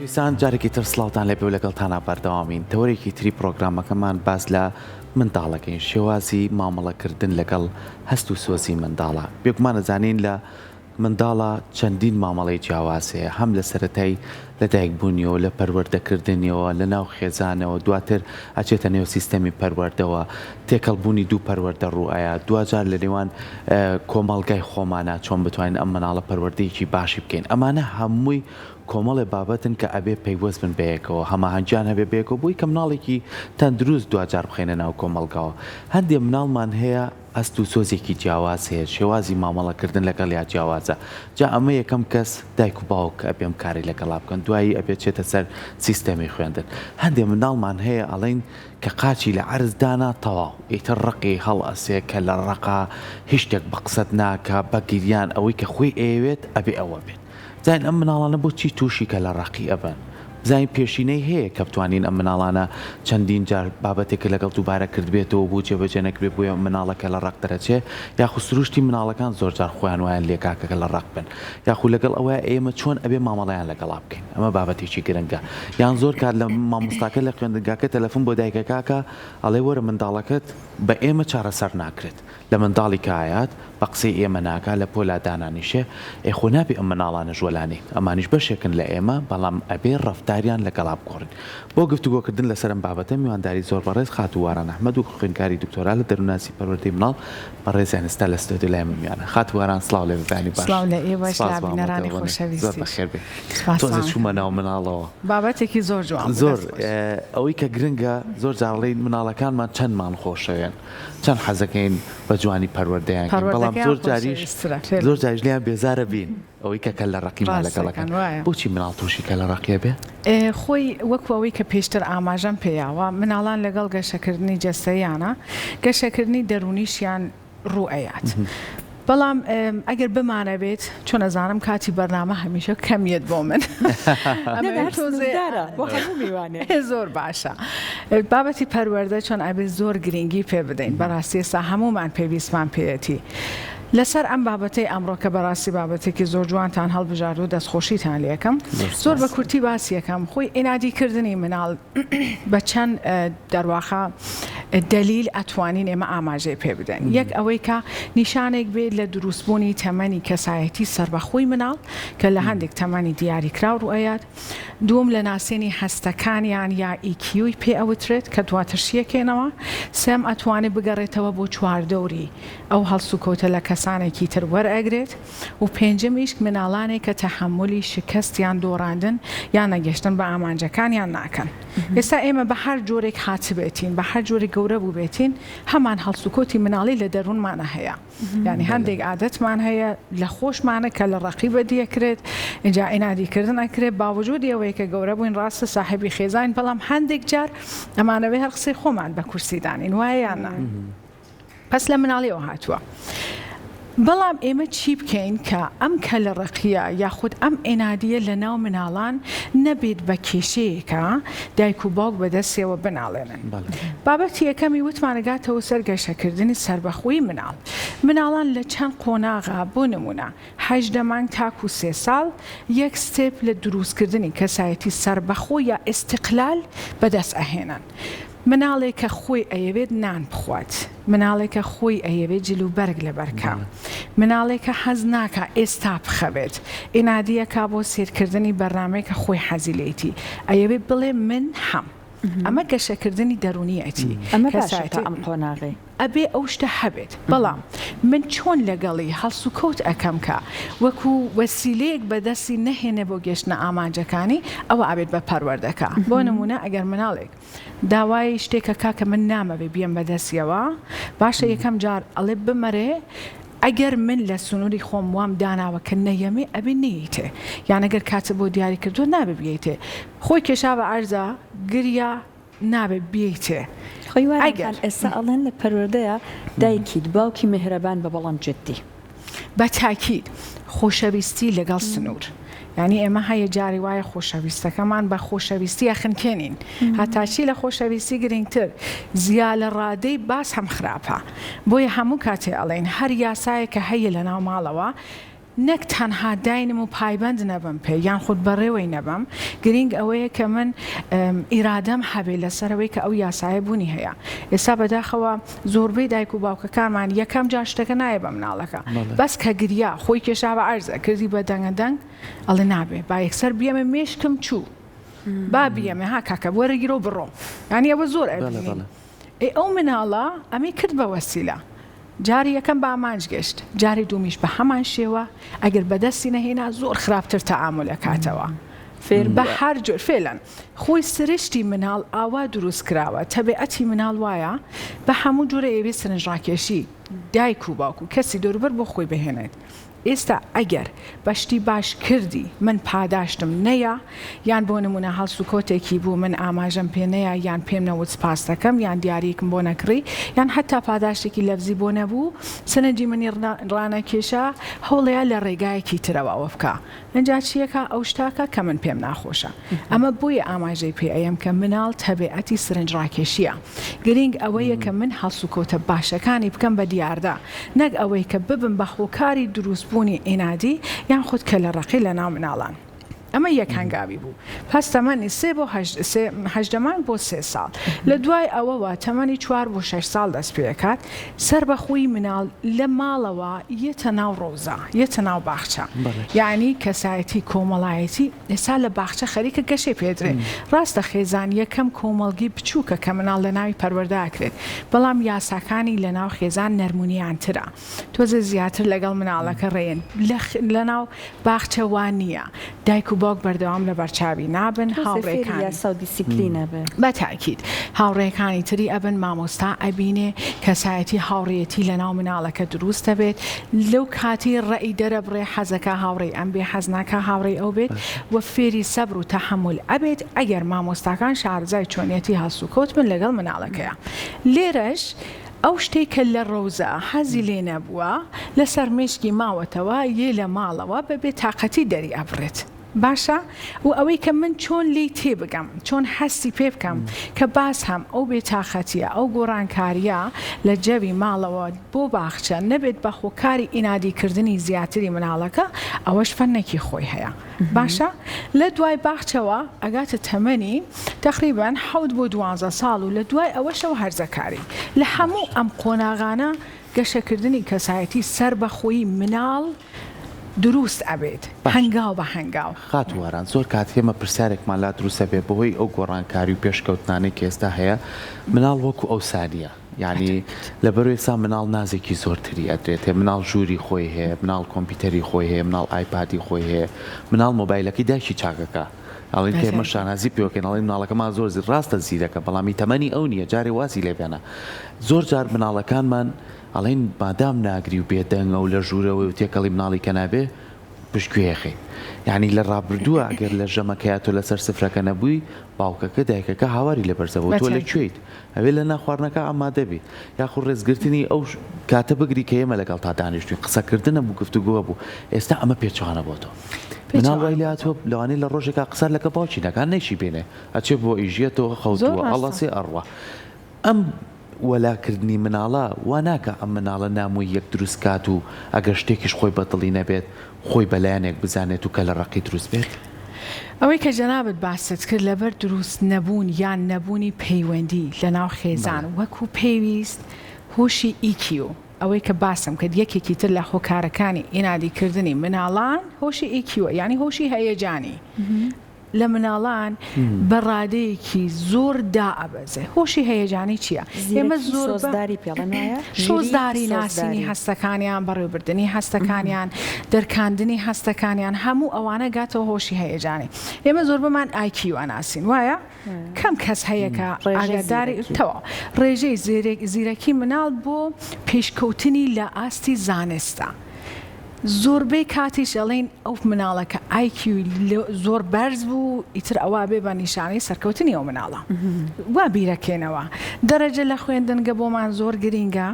خۆشەویستان جارێکی تر سڵاوتان لێبێ و لەگەڵتانا بەردەوامین تەوەرێکی تری پڕۆگرامەکەمان باس لە منداڵەکەین شێوازی مامەڵەکردن لەگەڵ هەست و سۆزی منداڵە بێگومان ئەزانین لە منداڵە چەندین مامەڵەی جیاواز هەیە هەم لە سەرەتای لەدایکبوونیەوە لە پەروەردەکردنیەوە لە ناو خێزانەوە دواتر ئەچێتە نێو سیستەمی پەروەردەوە تێکەڵبوونی دوو پەروەردە ڕووئەیا دواجار لە نێوان کۆمەڵگای خۆمانا چۆن بتوانین ئەم مناڵە پەروەردەیەکی باشی بکەین ئەمانە هەمووی کۆمەڵێ بابەتن کە ئەبێ پەیوەست بن بەیەکەوە هەماهەنگیان هەبێ بەیەکەوە بۆی کە مناڵێکی تەندروست دواجار بخەینە ناو کۆمەڵگاوە هەندێ مناڵمان هەیە هەست و سۆزێکی جیاواز هەیە شێوازی مامەڵە کردن لەگەڵیا جیاوازە جا ئەمە یەکەم کەس دایک و باوک ئەبێ ئەم کارەی لەگەڵا بکەن دوایی ئەبێ چێتە سەر سیستەمی خوێندن هەندێ منداڵمان هەیە ئەڵێین کە قاچی لە عەرز دانا تەواو ئیتر ڕقی هەڵئەسێ کە لە ڕقا هیچ شتێک بە قسەت ناکا بە گریان ئەوەی کە خۆی ئەیەوێت ئەبێ ئەوە بێت بزانین ئەم مناڵانە بۆچی تووشی کەلە ڕەقی ئەبن بزانین پێشینەی هەیە کە بتوانین ئەم مناڵانە چەندین جار بابەتێکە لەگەڵ دووبارە کردبێتەوە بۆ جێبەجێ نەکرێت بۆیە مناڵە کەلە ڕەق دەرەچێ یاخو سروشتی مناڵەکان زۆر جار خۆیان وایان لێکا کە کەلە ڕەق بن یاخو لەگەڵ ئەوەیا ئێمە چۆن ئەبێ مامەڵەیان لەگەڵا بکەین ئەمە بابەتێکی گرنگە یان زۆر کات لە مامۆستاکە لە خوێندنگاکە تەلەفون بۆ دایکەکە ئەکا ئەڵێ وەرە منداڵەکەت بە ئێمە چارەسەر ناکرێت لە منداڵی کایات بە قسەی ئێمە ناکا لە پۆلا دانانیشێ ئێ خۆ نابێ ئەم مناڵانەش وەلانێین ئەمانیش بەشێکن لە ئێمە بەڵام ئەبێ ڕەفتاریان لەگەڵا بگۆڕین بۆ گفتوگۆکردن لەسەر ئەم بابەتە میوانداری زۆر بەڕێز خاتوو واران ئەحمەد و خوێندکاری دکتۆرا لە دەروونناسی پەروەردەی مناڵ بەڕێزیان ئێستا لە ستۆدیۆ لای من میوانە خاتوو واران سڵاو لێ بەیانی باش سڵاو لە ئێوەش سپاس لە بۆ بینەرانی ئامادەبوونت زۆر خۆشەویستیش بەخێر بێی سپاس تۆزێ سڵاو چوومە ناو مناڵەوە. بابەتێکی زۆر جوان بوو زۆر دەست خۆش. ئەوەی کە گرنگە زۆر جار ئەڵێین مناڵەکانمان چەندمان خۆشەوێن چەند حەزەکەین بە جوانی پەروەردەیان کەین بەڵام پەروەردەکەیان زۆر جاریش خۆشەویسترە فێر زۆر جاریش لێیان بێزارە بین ئەوەی کە کەللە ڕەقیمان لەگەڵ ڕاستەکەن ئەکەن وایە. بۆچی مناڵ تووشی کەللە ڕەقیە بێ؟ خۆی وەکو ئەوەی کە پێشتر ئاماژەم پێیاوە مناڵان لەگەڵ گەشەکردنی جەستەییانە گەشەکردنی دەروونیشیان ڕوو ئەیات بەڵام ئەگەر بمانەوێت چۆن ئەزانم کاتی بەرنامە هەمیشە کەم یەت بۆ من زۆر باشە بابەتی پەروەردە چۆن ئەبێ زۆر گرنگی پێ بدەین بەڕاستی ئێستا هەمومان پێویستمان پێیەتی لەسەر ئەم بابەتەی ئەمڕۆ کە بەڕاستی بابەتێکی زۆر جوانتان هەڵبژارد و دەستخۆشیتان لەکەم زۆر بە کورتی باسیەکەم خۆی ئینادیکردنی مناڵ بە چەند دەرواخە دەلیل ئەتوانین ئێمە ئاماژەی پێ بدەین یەک ئەوەی کە نیشانێک بێت لە دروستبوونی تەمەنی کەسایەتی سەربەخۆی مناڵ کە لە هەندێک تەمەنی دیاریکراو ڕوئەیات دووەم لە ناسینی هەستەکانیان یا EQ ی پێ ئەوترێت کە دواتر شیەکەینەوە سێم ئەتوانێت بگەڕێتەوە بۆ چواردەوری ئەو هەڵسوکەوتە لە کەسانێکی تر وەرئەگرێت و پێنجەمیش مناڵانێک کە تەحەمولی شکست یان دۆڕاندن یان نەگەشتن بە ئامانجەکانیان ناکەن. ئێستا ئێمە بە هەر جۆرێک هاتبێتین، بە هەر جۆرێک گەورە بووبێتین، هەمان هەڵسوکەوتی مناڵی لە دەروونمانا هەیە. یانی هەندێک عادەتمان هەیە لە خۆشمانە کە لە ڕەقی بەدیەکرێت، ئینجا عینادی کردن ئەکرێت، باوجودی ئەوەی کە گەورە بووین ڕاستە ساحێبی خێزانین، بەڵام هەندێک جار ئەمانەوێ هەر قسەی خۆمان بە کورسی دانێین، وایە یان نا؟ پەس لە مناڵیەوە هاتووە. بەڵام ئێمە چی بکەین کە ئەم کەلەڕەقییە یاخود ئەم عینادییە لە ناو مناڵان نەبێت بە کێشەیەکە دایک و باوک بەدەستیەوە بناڵێنن. بابەتی یەکەمی وتمان ئەگاتەوە سەر گەشەکردنی سەربەخۆی مناڵ. مناڵان لە چەند قۆناغا بۆ نموونە 18 مانگ تاکو سێ ساڵ یەک step لە دروستکردنی کەسایەتی سەربەخۆ یا ئیستقلال بەدەست ئەهێنن. مناڵێک کە خۆی ئەیەوێت نان بخوات، مناڵێک کە خۆی ئەیەوێت جل و بەرگ لەبەر کا، مناڵێک کە حەز ناکا ئێستا بخەوێت، ئینادی ئەکا بۆ سەیرکردنی بەرنامەیەک کە خۆی حەزی لێیتی، ئەیەوێت بڵێ من هەم. ئەمە گەشەکردنی دەروونیەتی. ئەمە باشە تا ئەم قۆناغەی. ئەبێ ئەو شتە هەبێت بەڵام من چۆن لەگەڵی هەڵسوکەوت ئەکەم کە وەکو وەسیلەیەک بەدەستی نەهێنێ بۆ گەشتنە ئامانجەکانی ئەوە ئەبێت بە پەروەردەکە بۆ نمونە ئەگەر مناڵێک داوای شتێک ئەکا کە من نامەوێ بیەم بەدەستیەوە باشە یەکەم جار ئەڵێ بمەرێ ئەگەر من لە سنوری خۆم وام داناوە کە نەیەمێ ئەبێ نەیەیتێ یان ئەگەر کاتت بۆ دیاری کردوە نابێ بیەیتێ خۆی کێشا بە عەرزا گریا نابێ بیەیتێ خۆی وایە ئەگەر. خان ئێستا ئەڵێن لە پەروەردەیا دایکیت باوکی میهرەبان بە بەڵام جدی. بە تاکید خۆشەویستی لەگەڵ سنوور یانی ئێمە هەیە جاری وایە خۆشەویستەکەمان بە خۆشەویستی ئەخنکێنین هەتا چی لە خۆشەویستی گرنگتر زیا لە ڕادەی باس هەم خراپە بۆیە هەموو کاتێ ئەڵێین هەر یاسایەک کە هەیە لەناو ماڵەوە. نەک تەنها داینم و پایبەند نەبم پێ یان خود بەڕێوەی نەبەم، گرینگ ئەوەیە کە من ئیرادەم هەبێ لەسەر ئەوەی کە ئەو یاسایە بوونی هەیە. ئێستا بەداخەوە زۆربەی دایک و باوکەکانمان یەکەم جار شتەکە نایە بە مناڵەکە بەس کە گریا خۆی کێشا بە عەرزە کردی بە دەنگە دەنگ ئەڵێ نابێ با یەکسەر بیەمێ مێشکم چوو با بیەمێ ها کاکە وەرەگیرە و بڕۆ یانی ئەوە زۆر ئەبینین. ئێ ئەو مناڵە ئەمەی کرد بە وەسیلە جاری یەکەم بە ئامانج گەشت جاری دوومیش بە هەمان شێوە ئەگەر بەدەستی نەهێنا زۆر خراپتر تەعامول ئەکاتەوە فێر بە هەر جۆر فعلا خۆی سرشتی مناڵ ئاوا دروست کراوە تەبیعەتی مناڵ وایە بە هەموو جۆرە ئەیەوێ سەرنجڕاکێشی دایک و باوک و کەسی دەوروبەر بۆ خۆی بهێنێت ئێستا ئەگەر بە شتی باش کردی من پاداشتم نەیا یان بۆ نمونە هەڵسوکەوتێکی بوو من ئاماژەم پێ نەیا یان پێم نەوت سپاست دەکەم یان دیاریەکم بۆ نەکڕی یان حەتا پاداشتێکی لەفزی بۆ نەبوو سەرنجی منی ڕانەکێشا هەوڵەیا لە ڕێگایەکی ترەوە ئەوە بکا ئنجا چیەکا ئەو شتاکا کە من پێم ناخۆشە ئەمە بۆیە ئاماژەی پێ ئەیەم کە مناڵ تەبیعەتی سرنجڕاکێشیە گرینگ ئەوەیە کە من هەڵسوکەوتە باشەکانی بکەم بە دیاردە نەک ئەوەی کە ببم بە هۆکاری دروست بوونی عینادی یان خود کەلەڕەقی لە ناو مناڵان. ئەمە یەک هەنگاوی بوو. پس تەمەنی سێ بۆ 18 مانگ بۆ سێ ساڵ. لە دوای ئەوەوە تەمەنی چوار بۆ شەش ساڵ دەست پێکات. سەربەخۆیی مناڵ لە ماڵەوە یەتە ناو ڕەوزە، یەتە ناو باخچە. یانی کەسایەتی کۆمەڵایەتی ئێستا لە باخچە خەریکە گەشەی پێدرێ. ڕاستە خێزان یەکەم کۆمەڵگەی بچووکە کە مناڵ لە ناوی پەروەردە ئەکرێت، بەڵام یاساکانی لە ناو خێزان نەرمونیانترە. تۆزێ زیاتر لەگەڵ مناڵەکە ڕێن. لە ناو باخچە وا نییە. دایک و باوک بەردەوام لە بەرچاوی نابن، تۆزێ فێری هاوڕێکانی. یاسا و دیسیپلین ئەبێ. بە تاکید. هاوڕێکانی تری ئەبن، مامۆستا ئەبینێ، کەسایەتی هاوڕێیەتی لە ناو مناڵەکە دروست ئەبێت. لەو کاتەی ڕەئی دەرەبڕێ حەزەکا هاوڕێی ئەم بێ حەز ناکا هاوڕێی ئەو بێت و فێری سەبر و تەحەمول ئەبێت ئەگەر مامۆستاکان شارەزای چۆنیەتی هەڵسوکەوت بن لەگەڵ مناڵەکەیا. لێرەش ئەو شتەی کە لە ڕەوزە حەزی لێ نەبووە لەسەر مێشکی ماوەتەوە یێ لە ماڵەوە بە بێ تاقەتی دەری ئەبڕێت باشە و ئەوەی کە من چۆن لێی تێبگەم چۆن هەستی پێ بکەم کە باز هەم ئەو بێ تاقەتیە ئەو گۆڕانکاریە لە جەوی ماڵەوە بۆ باخچە نەبێت بە هۆکاری ئینادی کردنی زیاتری مناڵەکە ئەوەش فەنێکی خۆی هەیە باشە لە دوای باخچەوە ئەگاتە تەمەنی تەقریبەن حەوت بۆ دوانزە ساڵ و لە دوای ئەوەشەوە هەرزەکاری لە هەموو ئەم قۆناغانە گەشەکردنی کەسایەتی سەربەخۆی مناڵ دروست ئەبێت هەنگاو بە هەنگاو. خاتوو واران زۆر کات ئێمە پرسیارێکمان لا دروست ئەبێ بەهۆی ئەو گۆڕانکاری و پێشکەوتنانەی کە ئێستا هەیە مناڵ وەکو ئەوسا نیە یانی لەبەر ئێستا مناڵ نازێکی زۆرتری ئەدرێتێ مناڵ ژووری خۆی هەیە مناڵ کۆمپیوتەری خۆی هەیە مناڵ ئایپادی خۆی هەیە مناڵ مۆبایلەکەی دایکی چاکەکە ئەڵێن کە ئێمە شانازی پێوەکەین ئەڵێن مناڵەکەمان زۆر زیر ڕاستە زیرەکە بەڵامی تەمەنی ئەو نییە جارێ وازی لێ بێنە زۆر جار مناڵەکانمان ئەڵێن مادام ناگری و بێدەنگە و لە ژوورەوەی و تێکەڵی مناڵی کە نابێ پشتگوێ خەی یانی لە ڕابردووە ئەگەر لە ژەمەکەیا تۆ لەسەر سفرەکە نەبووی باوکەکە دایکەکە هاواری لێ بەرزەبوو تۆ لە کوێیت ئەوێ لە ناخواردنەکە ئامادە بی یاخود ڕێزگرتنی ئەو کاتە بگری کە ئێمە لەگەڵ تا دانیشتوین قسەکردنە بوو گفتوگۆ بوو ئێستا ئەمە پێچەوانە بۆ تۆ مناڵ وای لێهاتووە لەوانەیە لە ڕۆژێکا قسە لەگەڵ باوکی نەکا نەیشی بینێ ئەچێ بۆ ئیژیەتەوە خەوتووە ئەڵەسێ ئەڕوا ئەم وەلا کردنی مناڵە وا ناکا ئەم مناڵە نامۆییەک دروست کات و ئەگەر شتێکیش خۆی بە دڵی نەبێت خۆی بە لایەنێک بزانێت و کەلە ڕەقی دروست بێت؟ ئەوەی کە جەنابت باست کرد لەبەر دروست نەبوون یان نەبوونی پەیوەندی لەناو خێزان وەکو پێویست هۆشی EQ ئەوەی کە باسم کرد یەکێکی تر لە هۆکارەکانی ئینادی کردنی مناڵان هۆشی EQ ە یانی هۆشی هەیەجانی لە مناڵان بە ڕادەیەکی زۆر دائەبەزێ. هۆشی هەیەجانی چییە؟ ئێمە زیرەکی زۆر بە سۆزداری پێڵێن وایە؟ ژیری سۆزداری ناسینی سۆزداری. هەستەکانیان، بەڕێوەبردنی هەستەکانیان، دەرکاندنی هەستەکانیان، هەموو ئەوانە گاتەوە هۆشی هەیەجانی. ئێمە زۆربەمان IQ ئەناسین وایە؟ کەم کەس هەیە کە ڕێژەی ئاگاداری زیرەکی. تەواو ڕێژەی زیرەکی مناڵ بۆ پێشکەوتنی لە ئاستی زانستە. زۆربەی کاتیش ئەڵێین ئەو مناڵە کە IQ ی زۆر بەرز بوو ئیتر ئەوە ئەبێ بە نیشانەی سەرکەوتنی ئەو مناڵە وا بیرەکەینەوە دەرەجە لە خوێندنگە بۆمان زۆر گرینگە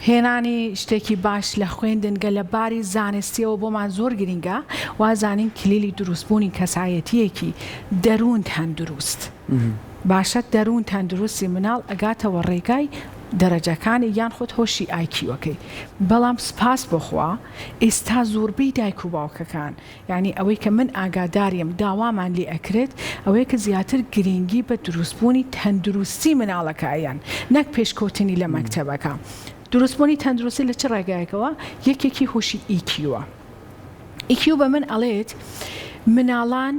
هێنانی شتێکی باش لە خوێندنگە لە باری زانستیەوە بۆمان زۆر گرینگە وازانین کلیلی دروستبوونی کەسایەتیەکی دەروون تەندروست باشە دەروون تەندروستی مناڵ ئەگاتەوە ڕێگای. دەرەجەکانی یان خۆت هۆشی IQ ەکەی بەڵام سپاس بۆ خوا ئێستا زۆربەی دایک و باوکەکان یانی ئەوەی کە من ئاگاداریم داوامان لێ ئەکرێت ئەوەیە کە زیاتر گرینگی بە دروستبوونی تەندروستی مناڵەکە ئەیەن نەک پێشکەوتنی لە مەکتەبەکە. دروستبوونی تەندروستی لە چ ڕێگایەکەوە؟ یەکێکی هۆشی EQ ە. EQ بە من ئەڵێت مناڵان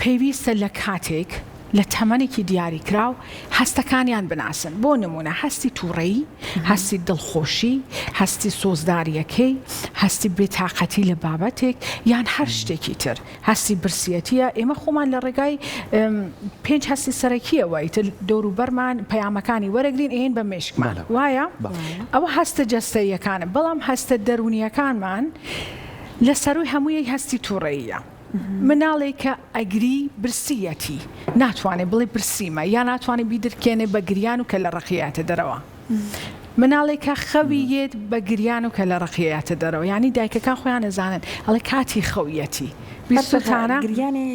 پێویستە لە کاتێک لە تەمەنێکی دیاریکراو هەستەکانیان بناسن، بۆ نموونە هەستی تووڕەیی، هەستی دڵخۆشی، هەستی سۆزدارییەکەی، هەستی بێتاقەتی لە بابەتێک یان هەر شتێکی تر، هەستی برسیەتییە، ئێمە خۆمان لە ڕێگای پێنج هەستی سەرەکییەوە ئیتر دەوروبەرمان پەیامەکانی وەرەگرین ئەیەین بە مێشکمان وایە؟ ئەوە هەستە جەستەییەکانە، بەڵام هەستە دەروونییەکانمان لە سەرووی هەمووی هەستی تووڕەییە. مناڵێک کە ئەگری برسیەتی ناتوانێ بڵێ برسیمە یا ناتوانێ بیدرکێنێ بە گریان و کەلە ڕەقی یاتە دەرەوە. مناڵێک کە خەوی یێت بە گریان و کەلە ڕەقی یاتە دەرەوە یانی دایکەکان خۆیان ئەزانن ئەڵێ کاتی خەویەتی بیستوتانە. گریانی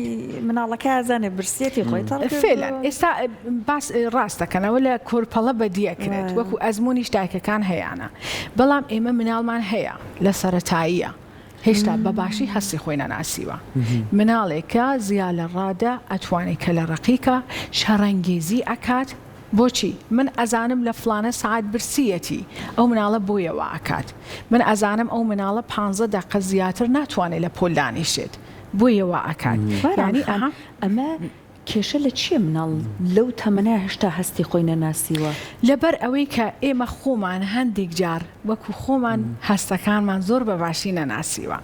مناڵەکە ئەزانێ برسیەتی خۆی تەڕ کردووە. فعلا ئێستا باس ڕاست دەکەن ئەوە لە کۆرپەڵە بەدی ئەکرێت وەکو ئەزموونیش دایکەکان هەیانە بەڵام ئێمە مناڵمان هەیە لە سەرەتاییە هێشتا بە باشی هەستی خۆی نەناسیوە. مناڵێک کە زیا لە ڕادە ئەتوانێ کەلە ڕەقی کا، شەڕەنگێزی ئەکات، بۆچی؟ من ئەزانم لە فڵانە سەعات برسیەتی، ئەو مناڵە بۆیە وا ئەکات. من ئەزانم ئەو مناڵە پانزە دەقە زیاتر ناتوانێ لە پۆل دانیشێت، بۆیە وا ئەکات. باران یانی خان ئەها. ئەمە کێشە لە چیە مناڵ لەو تەمەنە هێشتا هەستی خۆی نەناسیوە؟ لەبەر ئەوەی کە ئێمە خۆمان هەندێک جار وەکو خۆمان هەستەکانمان زۆر بە باشی نەناسیوە.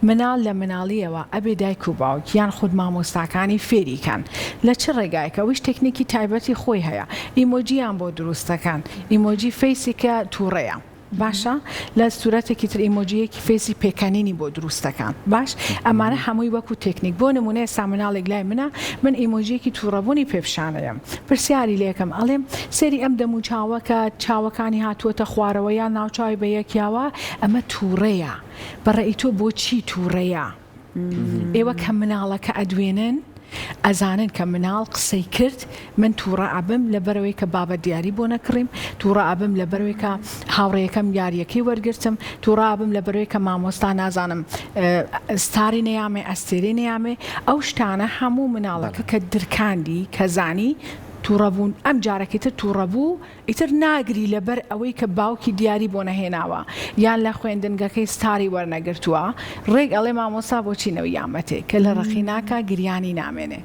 مناڵ لە مناڵیەوە ئەبێ دایک و باوک یان خود مامۆستاکانی فێری کەن لە چ ڕێگایەک ئەویش تەکنیکی تایبەتی خۆی هەیە ئیمۆجیان بۆ دروست دەکەن ئیمۆجی فەیسی کە توڕەیە. باشە لە سورەتێکی تر ئیمۆجییەکی فەیسی پێکەنینی بۆ دروست دەکەن باش ئەمانە هەمووی وەکو تێکنیک بۆ نمونە ئێستا مناڵێک لای منە من ئیمۆجییەکی توڕەبوونی پێ پیشانەیەم پرسیاری لێکەم ئەڵێم سەیری ئەم دەموچاوە کە چاوەکانی هاتووەتە خوارەوە یان ناوچاوی بە یەکیاوە ئەمە توڕەیە بە ڕەئی تۆ بۆچی توڕەیە؟ ئێوە کە مناڵەکە ئەدوێنن ئەزانن کە مناڵ قسەی کرد من توڕە ئەبم لەبەرئەوەی کە بابە دیاری بۆ نەکڕیم، توڕە ئەبم لەبەرئەوەی کە هاوڕێیەکەم یاریەکەی وەرگرتم، توڕە ئەبم لەبەرئەوەی کە مامۆستا نازانم ستاری نەیامێ ئەستێرەی نەیامێ، ئەو شتانە هەموو مناڵەکە کە درکاندی کە زانی توڕە بوون ئەم جارەکەی تر توڕە بوو ئیتر ناگری لەبەر ئەوەی کە باوکی دیاری بۆ نەهێناوە یان لە خوێندنگەکەی ستاری وەرنەگرتووە ڕێک ئەڵێ مامۆستا بۆچی نەویامەتێ کە لە ڕقی ناکا گریانی نامێنێ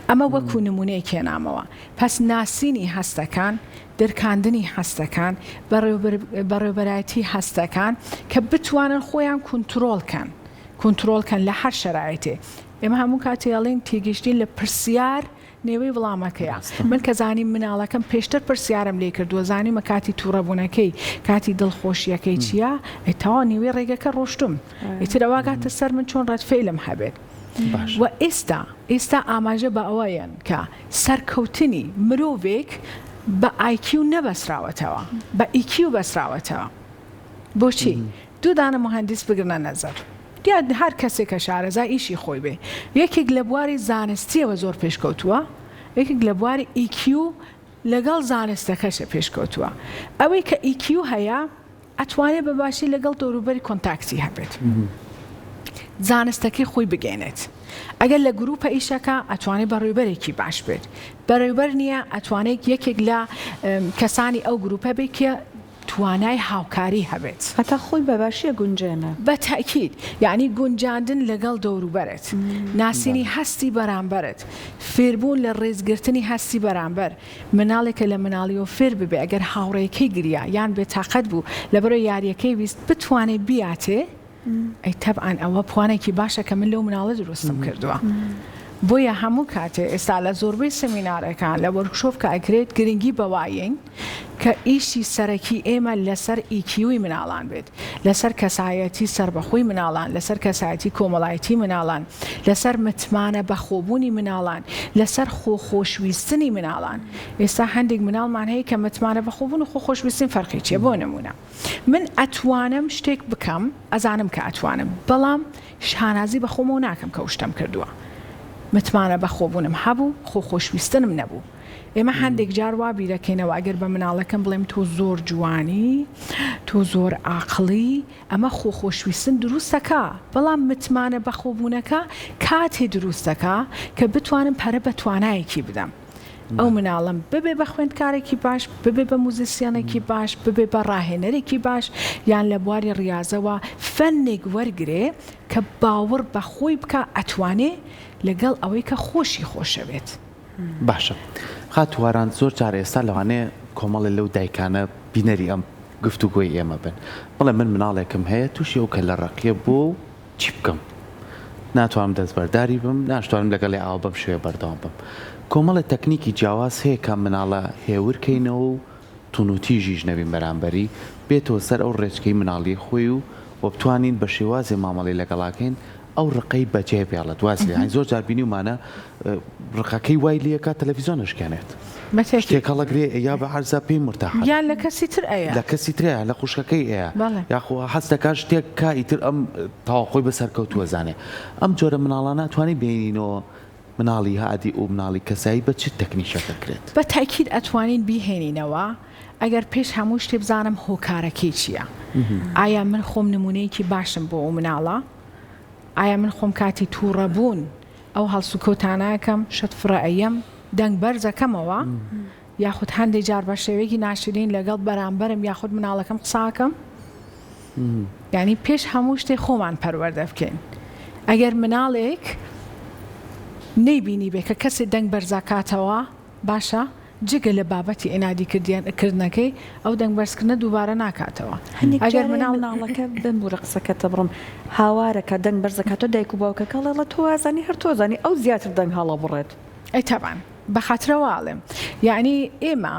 ئەمە وەکو نمونەیەک هێنامەوە پەس ناسینی هەستەکان درکاندنی هەستەکان بەڕێوبەرایەتی هەستەکان کە بتوانن خۆیان کونترۆڵ کەن کونترۆڵ کەن لە هەر شەرایتێ ئێمە هەموو کاتێ ئەڵێین تێگەیشتین لە پرسیار نێوەی وڵامەکەیە. من کە زانیم مناڵەکەم پێشتر پرسیارم لێ کردووە زانیومە کاتی توڕەبوونەکەی کاتی دڵخۆشیەکەی چیە ئێ تەواو نیوەی ڕێگەکە ڕۆشتوم ئیتر ئەوە گاتە سەر من چۆن ڕەد فعلم هەبێت و ئێستا ئێستا ئاماژە بە ئەوەیەن کە سەرکەوتنی مرۆڤێک بە IQ نەبەسراوەتەوە بە EQ بەسراوەتەوە بۆچی دوو دانە موهەندیس بگرنە نەزەر یا هەر کەسێک کە شارەزای ئیشی خۆی بێ یەکێک لە بواری زانستیەوە زۆر پێشکەوتووە یەکێک لە بواری EQ لەگەڵ زانستەکەشە پێشکەوتووە ئەوەی کە EQ هەیە ئەتوانێ بە باشی لەگەڵ دەوروبەری contact ی هەبێت زانستەکەی خۆی بگەینێت ئەگەر لە گروپە ئیشەکە ئەتوانێت بەڕێوبەرێکی باش بێت بەڕێوبەر نییە ئەتوانێت یەکێک لە کەسانی ئەو گروپە بێت کە توانای هاوکاری هەبێت. هەتا خۆی بە باشی ئەگونجێنێ. بە تەئکید، یەعنی گونجاندن لەگەڵ دەوروبەرت، ناسینی هەستی بەرامبەرت، فێربوون لە ڕێزگرتنی هەستی بەرامبەر، مناڵێک کە لە مناڵیەوە فێر ببێ ئەگەر هاوڕێیەکەی گریا یان بێتاقەت بوو لەبەرئەوەی یاریەکەی ویست بتوانێ بیاتێ، ئەی تەبعەن ئەوە پوانێکی باشە کە من لەو مناڵە دروستم کردووە بۆیە هەموو کاتێ ئێستا لە زۆربەی سمینارەکان لە workshop کە ئەکرێت گرنگی بەوایەین کە ئیشی سەرەکی ئێمە لەسەر EQ ی مناڵان بێت لەسەر کەسایەتی سەربەخۆی مناڵان لەسەر کەسایەتی کۆمەڵایەتی مناڵان لەسەر متمانە بەخۆبوونی مناڵان لەسەر خۆخۆشویستنی مناڵان ئێستا هەندێک مناڵمان هەیە کە متمانە بەخۆبوون و خۆخۆشویستن فەرقی چیە بۆ نمونە من ئەتوانم شتێک بکەم ئەزانم کە ئەتوانم بەڵام شانازی بە خۆمەوە ناکەم کە ئەو شتەم کردووە. متمانە بەخۆبوونم هەبوو، خۆ خۆشویستنم نەبوو. ئێمە هەندێک جار وا بیرەکەینەوە ئەگەر بە مناڵەکەم بڵێم تۆ زۆر جوانی، تۆ زۆر عاقڵی، ئەمە خۆ خۆشویستن دروست دەکا، بەڵام متمانە بەخۆبوونەکە کاتێ دروست دەکا کە بتوانم پەرە بە توانایەکی بدەم. ئەو مناڵەم ببێ بە خوێندکارێکی باش، ببێ بە موزیسیەنێکی باش، ببێ بە ڕاهێنەرێکی باش، یان لە بواری ڕیازەوە فەنێک وەرگرێ کە باوەڕ بە خۆی بکا ئەتوانێ لەگەڵ ئەوەی کە خۆشی خۆشەوێت. باشە خاتوو واران زۆر جار ئێستا لەوانەیە کۆمەڵێ لەو دایکانە بینەری ئەم گفتوگۆی ئێمە بن بڵێ من مناڵێکم هەیە تووشی ئەو کەللە ڕەقیە بووە و چی بکەم ناتوانم دەستبەرداری بم ناشتوانم لەگەڵی ئاوا بەم شێوەیە بەردەوام بم کۆمەڵێ تەکنیکی جیاواز هەیە کە مناڵە هێور کەینەوە و توندوتیژیش نەبین بەرامبەری بێتەوە سەر ئەو ڕێچکەی مناڵی خۆی و وە بتوانین بە شێوازێ مامەڵەی لەگەڵاکەین ئەو ڕقەی بەجێ بێڵێت واز لێ زۆر جار بینیومانە ڕقەکەی وای لێکا تەلەفیزیۆن ئەشکێنێت شتێک هەڵەگرێ یا بە عەرزا پێی مورتاحە یان لە کەسی تر ئەیە لە کەسی ترە لە خوشکەکەی ئەیە یاخۆ حەز دەکات شتێک کا ئیتر ئەم تەواو خۆی بە سەرکەوتووە زانێ ئەم جۆرە مناڵانە توانی بێنینەوە مناڵی هادی و مناڵی کەسایی بە چ تەکنیکێک ئەکرێت؟ بە تەئکید ئەتوانین بیهێنینەوە ئەگەر پێش هەموو شتێ بزانم هۆکارەکەی چییە؟ ئایا من خۆم نمونەیەکی باشم بۆ ئەو مناڵە؟ ئایا من خۆم کاتی توڕە بوون ئەو هەڵسوکەوتانە ئەکەم شت فڕە ئەیەم دەنگ بەرز ئەکەمەوە یاخود هەندێ جار بە شێوەیەکی ناشرین لەگەڵ بەرامبەرم یاخود مناڵەکەم قسە ئەکەم؟ یانی پێش هەموو شتێ خۆمان پەروەردە بکەین ئەگەر مناڵێک نەیبینیبێ کە کەسێ دەنگ بەرزاکاتەوە باشە جگە لە بابەتی عینادی کردنەکەی ئەو دەنگ بەرزکردنە دووبارە ناکاتەوە. هەندێک جار هەیە مناڵەکە بمبورە قسەکەت دەبڕم هاوارەکە دەنگ بەرزەکاتەوە دایک و باوکەکە ئەڵێ تۆ وازانی هەر تۆ زانی ئەو زیاتر دەنگ هەڵەبڕێت. ئەی تەبعەن بەخاترەوە ئەڵێم یەعنی ئێمە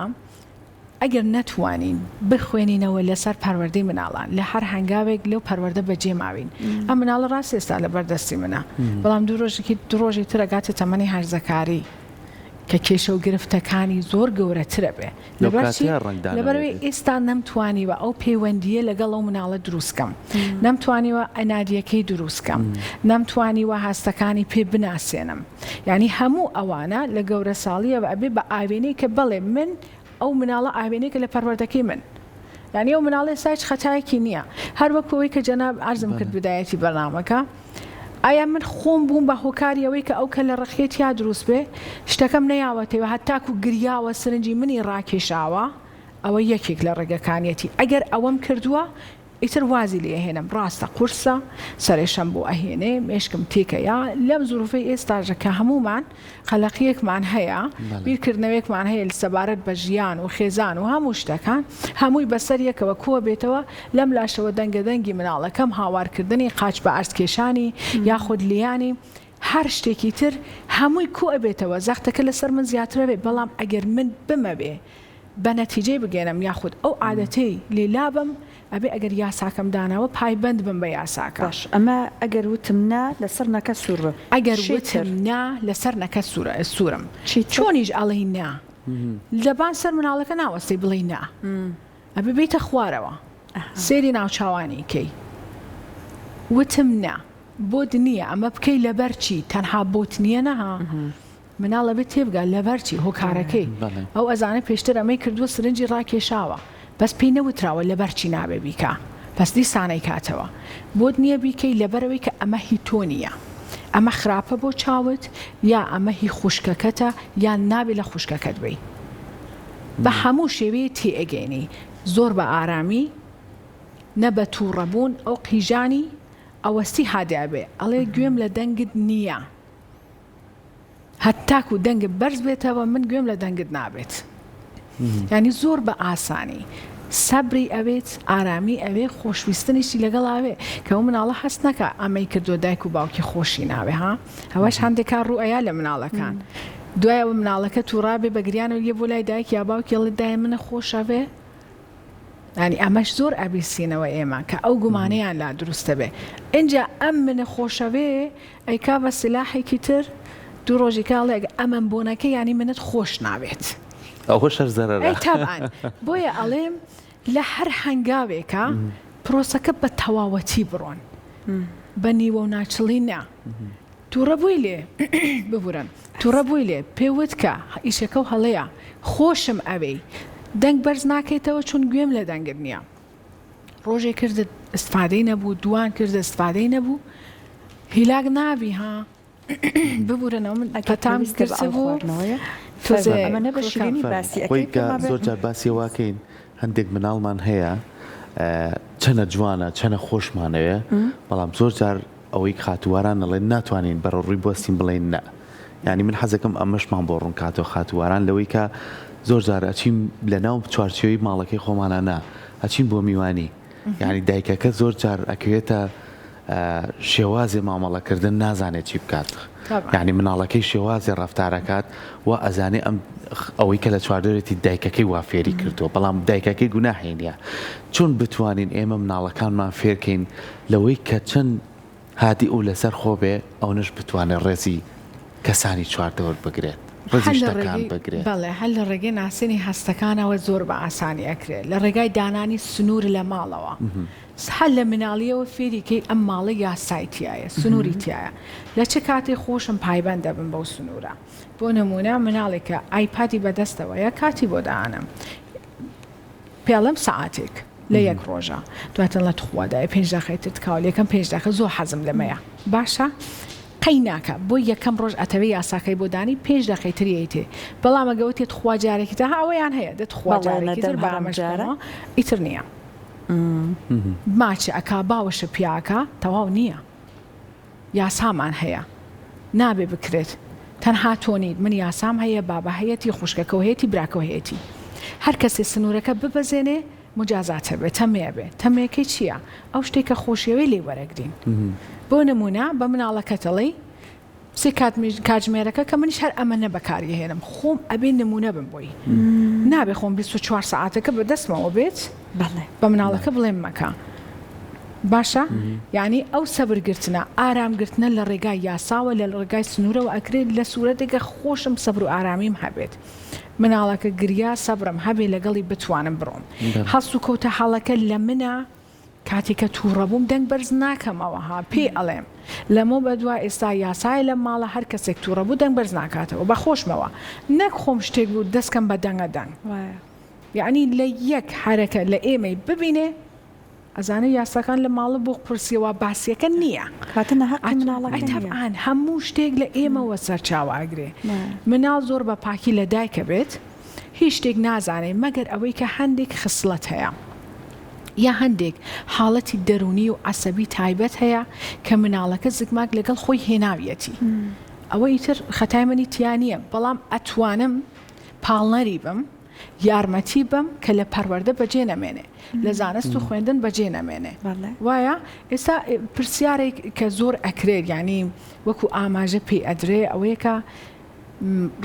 ئەگەر نەتوانین بخوێنینەوە لەسەر پەروەردەی مناڵان لە هەر هەنگاوێک لەو پەروەردە بەجێ ماوین ئەم مناڵە ڕاست ئێستا لەبەر دەستی منە بەڵام دوو ڕۆژێکی دوو ڕۆژی تر ئەگاتە تەمەنی هەرزەکاری کە کێشە و گرفتەکانی زۆر گەورەترە بێ لەو لەبەر چی کاتەیا ڕەنگدانەوەی لەبەرئەوەی بێت. ئێستا نەمتوانیوە ئەو پەیوەندییە لەگەڵ ئەو مناڵە دروست کەم نەمتوانیوە عینادیەکەی دروست کەم نەمتوانیوە هەستەکانی پێ بناسێنم یانی هەموو ئەوانە لە گەورەساڵیەوە ئەبێ بە ئاوێنەی کە بەڵێ من ئەو مناڵە ئاوێنەیەکە لە پەروەردەکەی من یانی ئەو مناڵە ئێستا هیچ خەتایەکی نییە هەر وەکو ئەوەی کە جەناب عەرزم کرد بدایەتی بەرنامەکە ئایا من خۆم بووم بە هۆکاری ئەوەی کە ئەو کەلە ڕقیە تیا دروست بێ شتەکەم نەیاوەتەوە هەتاکو گریاوە سرنجی منی ڕاکێشاوە ئەوە یەکێک لە ڕێگەکانیەتی ئەگەر ئەوەم کردووە ئیتر وازی لێ ئەهێنم ڕاستە قورسە سەرئێشەم بۆ ئەهێنێ مێشکم تێکەیا لەم زروفەی ئێستاشە کە هەموومان قەلەقیەکمان هەیە بیرکردنەوەیەکمان هەیە سەبارەت بە ژیان و خێزان و هەموو شتەکان هەمووی بەسەر یەکەوە کۆ بێتەوە لەم لاشەوە دەنگە دەنگی مناڵەکەم هاوارکردنی قاچ بە عەرز کێشانی یاخود لیانی هەر شتێکی تر هەمووی کۆ ئەبێتەوە زەختەکە لەسەر من زیاترەبێ بەڵام ئەگەر من بمەوێ بە نەتیجەی بگەێنم یاخود ئەو عادەتەی لێ لابەم ئەبێ ئەگەر یاساکەم داناوە پایبەند بم بە یاساکە. باش ئەمە ئەگەر وتم نا لەسەر نەکە سوور بم ئەگەر چی وتم تر؟ نا لەسەر نەکە سوورە سوورم چی تر؟ چۆنیش ئەڵێی نا لەبان سەر مناڵەکە ناوەستەی بڵێی نا ئەبێ بێیتە خوارەوە سەیری ناوچاوانی کەی وتم نا بۆت نییە ئەمە بکەی لەبەر چی تەنها بۆت نییە نا مناڵ ئەبێ تێبگا لەبەر چی هۆکارەکەی ئەو ئەزانێ پێشتر ئەمەی کردووە سرنجی ڕاکێشاوە بەس پێی نەوتراوە لەبەر چی نابێ بیکا بەس دیسان ئەیکاتەوە بۆت نییە بیکەی لەبەرئەوەی کە ئەمە هی تۆ نییە ئەمە خراپە بۆ چاوت یا ئەمە هی خوشکەکەتە یان نابێ لە خوشکەکەت بەی بە هەموو شێوەیە تێئەگەینی زۆر بە ئارامی نە بە توڕەبوون ئەو قیژانی ئەوەستی هادی ئەبێ ئەڵێ گوێم لە دەنگت نییە. هەتاکو دەنگت بەرز بێتەوە من گوێم لە دەنگت نابێت یانی زۆر بە ئاسانی سەبری ئەوێت ئارامی ئەوێ خۆشویستنیشی لەگەڵ ئاوێ کە ئەو مناڵە هەست نەکا ئەمەی کردووە دایک و باوکی خۆشی ناوێ ها ئەوەش هەندێک کار ڕوو ئەیا لە مناڵەکان دوای ئەوە مناڵەکە تووڕابێ بە گریانەوە یە بۆ لای دایک یا باوکی ئەڵێ دایە منە خۆشەوێ یانی ئەمەش زۆر ئەبیسینەوە ئێمە کە ئەو گومانەیان لا دروست دەبێ ئینجا ئەم منە خۆشەوێ ئەیکا بە سلاحێکی تر دوو ڕۆژی کە ئەڵێ ئەمەم بۆ نەکەی یانی منت خۆش ناوێت. ئەوەش هەر زەرەرە. ئەی تەبعەن بۆیە ئەڵێم لە هەر هەنگاوێکا پرۆسەکە بە تەواوەتی بڕۆن بە نیوە و ناچڵی نا. توڕە بووی لێ ببورن توڕە بووی لێ پێ وت کە ئیشەکەو هەڵەیە خۆشم ئەوێی دەنگ بەرز ناکەیتەوە چون گوێم لە دەنگت نییە ڕۆژێ کردت استفادەی نەبوو دووان کردت استفادەی نەبوو هیلاک نابی ها ببورنەوە من پەتام گرتبوو تۆزێ خۆی کە زۆر جار باسی واکەین هەندێک مناڵمان هەیە چەنە جوانە چەنە خۆشمانەوێ بەڵام زۆر جار ئەوەی خاتوواران ئەڵێن ناتوانین بەرەو ڕووی بوەستین بڵێین نە یانی من حەزەکەم ئەمەشمان بۆ ڕوون کاتەوە خاتوواران لەوەی کە زۆر جار ئەچین لە ناو چوارچێوەی ماڵەکەی خۆمانە نا ئەچین بۆ میوانی یانی دایکەکە زۆر جار ئەکەوێتە شێوازێ مامەڵەکردن نازانێت چی بکات یعنی مناڵەکەی شێوازێ ڕەفتارەکات و ئەزانێ ئەم ئەوەی کە لە چواردەورێتی دایکەکەی وا فێری کردووە بەڵام دایکەکەی گوناحی نییە چۆن بتوانین ئێمە مناڵەکانمان فێرکەین لەوەی کە چەند هادیئ و لەسەر خۆ بێ ئەونەش بتوانێ ڕێزی کەسانی چواردەور بگرێت، ڕێزی هەر لە شتەکان ڕێگەی بگرێت. بەڵێ هەر لە ڕێگەی ناسینی هەستەکانەوە زۆر بە ئاسانی ئەکرێ لە ڕێگای دانانی سنوور لە ماڵەوە هەر لە مناڵیەوە فێری کەی ئەم ماڵە یاسای تیایە سنووری تیایە لە چ کاتێ خۆشم پایبەند دەبم بەو سنوورە بۆ نموونە مناڵێک کە ئایپادی بەدەستەوەیە کاتی بۆ دانەم پێڵم سەعاتێک لە یەک ڕۆژە دواتر ڵە تخوا دایە پێنج دەقەی تر تکاوە لێکەم پێنج دەقە زۆر حەزم لەمەیە باشە قەی ناکا بۆ یەکەم ڕۆژ ئەتەوێ یاساکەی بۆ دانی پێنج دەقەی تر یەیتێ بەڵام ئەگە وتێ تخوا جارێکی تر ها ئەوەیان هەیە دە تخوا بەڵێ جارێکی تر نەدەم با هەرم ئەمەش جارە. بکەمەوە ئیتر نییە ماچ ئەکا باوەشە پیاکە تەواو نییە. یاسامان هەیە نابێ بکرێت تەنها تۆ نیت من یاسام هەیە بابە هەیەتی خوشکەکەو هەیەتی براکەو هەیەتی هەر کەسێ سنورەکە ببەزێنێ مجازات ئەبێ تەمێ ئەبێ تەمێکەی چیە ئەو شتەی کە خۆشیەوێ لێی وەرەگرین بۆ نمونە بە مناڵەکەت ئەڵێی سێ کاتژمێرەکە کە منیش هەر ئەمەنە بەکاری ئەهێنم خۆم ئەبێ نمونە بم بۆی نابێ خۆم 24 سەعاتەکە بە دەستمەوە بێت بە مناڵەکە بڵێم مەکە باشە یانی ئەو سەبر گرتنە ئارام گرتنە لە ڕێگای یاساوە لە ڕێگای سنوورەوە ئەکرێت لە سوورەتێکە خۆشم سەبر و ئارامیم هەبێت مناڵەکە گریا سەبرم هەبێ لەگەڵی بتوانم بڕۆم هەڵسوکەوتە هەڵەکە لە منە کاتێ کە تووڕە بووم دەنگ بەرز ناکەمەوە ها پێی ئەڵێم لەمەو بەدوا ئێستا یاسایە لەم ماڵە هەر کەسێک تووڕە بوو دەنگ بەرز ناکاتەوە بە خۆشمەوە نەک خۆم شتێک بوو دەست کەم بە دەنگە دەنگ یەعنی لە یەک حەرەکە لە ئێمەی ببینێ ئەزانێ یاساکان لە ماڵە بۆ قورسیە وا باسیەکە نییە کاتە ناهەقی مناڵەکە ئەی نییە. تەبعەن هەموو شتێک لە ئێمەوە سەرچاوە ئەگرێ مناڵ زۆر بە پاکی لە دایکە بێت هیچ شتێک نازانێ مەگەر ئەوەی کە هەندێک خسڵەت هەیە یا هەندێک حاڵەتی دەروونی و عەسەبی تایبەت هەیە کە مناڵەکە زگماک لەگەڵ خۆی هێناویەتی ئەوە ئیتر خەتای منی تیا نییە بەڵام ئەتوانم پاڵنەری بم یارمەتی بەم کە لە پەروەردە بەجێ نەمێنێ لە زانست و خوێندن بەجێ نەمێنێ وایە ئێستا پرسیارێک کە زۆر ئەکرێت یانی وەکو ئاماژە پێی ئەدرێ ئەوەیە کە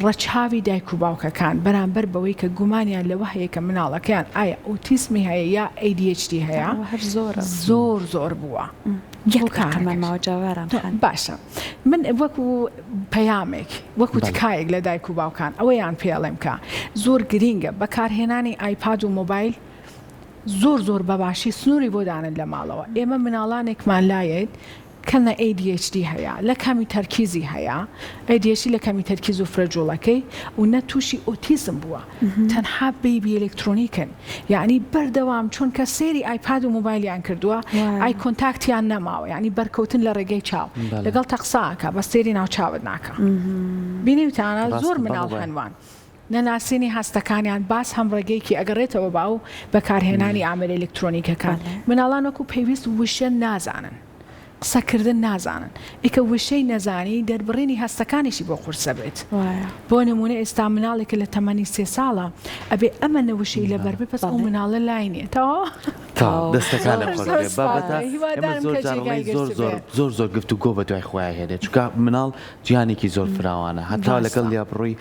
ڕەچاوی دایک و باوکەکان بەرامبەر بەوەی کە گومانیان لەوە هەیە کە مناڵەکەیان ئایا ئۆتیسمی هەیە یا ADHD هەیە هەر زۆرە زۆر زۆر بووە یەک دەقەمان ماوە جاواران خان. باشە من وەکو پەیامێک وەکو تکایەک لە دایک و باوکان ئەوەیان پێ ئەڵێم کە زۆر گرینگە بەکارهێنانی ئایپاد و مۆبایل زۆر زۆر بەباشی سنووری بۆ دانن لە ماڵەوە ئێمە مناڵانێکمان لایەت کە نە ADHD هەیە لە کەمی تەرکیزی هەیە ADHD لە کەمی تەرکیز و فرە جوڵەکەی و نە تووشی ئۆتیزم بووە تەنها بەیبی ئەلکترۆنیکن یەعنی بەردەوام چونکە سەیری ئایپاد و مۆبایلیان کردووە eye contact یان نەماوە یەعنی بەرکەوتن لە ڕێگەی چاو لەگەڵ تە قسە ئەکا بەس سەیری ناو چاوت ناکا بینیوتانە زۆر مناڵ هەن وان نەناسینی هەستەکانیان باس هەم ڕێگەیەکی ئەگەڕێتەوە باو بەکارهێنانی ئامێرە ئەلکترۆنیکەکان مناڵان وەکو پێویست وشە نازانن قسەکردن نازانن ئیکە وشەی نەزانی دەربڕینی هەستەکانیشی بۆ قورسە بێت بۆ نمونە ئێستا مناڵێکە لە تەمەنی سێ ساڵە ئەبێ ئەمەنە وشەی لەبەر بێ بەس ئەو مناڵە لای نیە تەواو. تەواو دەستەکانت خۆش بێ بابەتە ئێمە زۆر جار ئەڵێین زۆر زۆر زۆر زۆر گفتوگۆ بە دوای خۆیا هێنێ چونکە مناڵ جیهانێکی زۆر فراوانە هەتا لەگەڵ لیا بڕۆی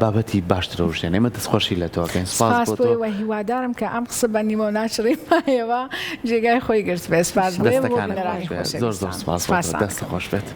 بابەتی باشترە وشێن ئێمە دەستخۆشی لە تۆ ئەکەین سپاس سپاس بۆ بۆ تۆ. ئێوە هیوادارم کە ئەم قسە بە نیمە و ناچڕی مایەوە جێگای خۆی گرتبێ سپاس بۆ ئێوە بۆ دەستەکانت بینەرانی خۆش بێت زۆر زۆر خۆشەویستان سپاس بۆ تۆ سپاستان دەستت ئەکەم. خۆش بێت.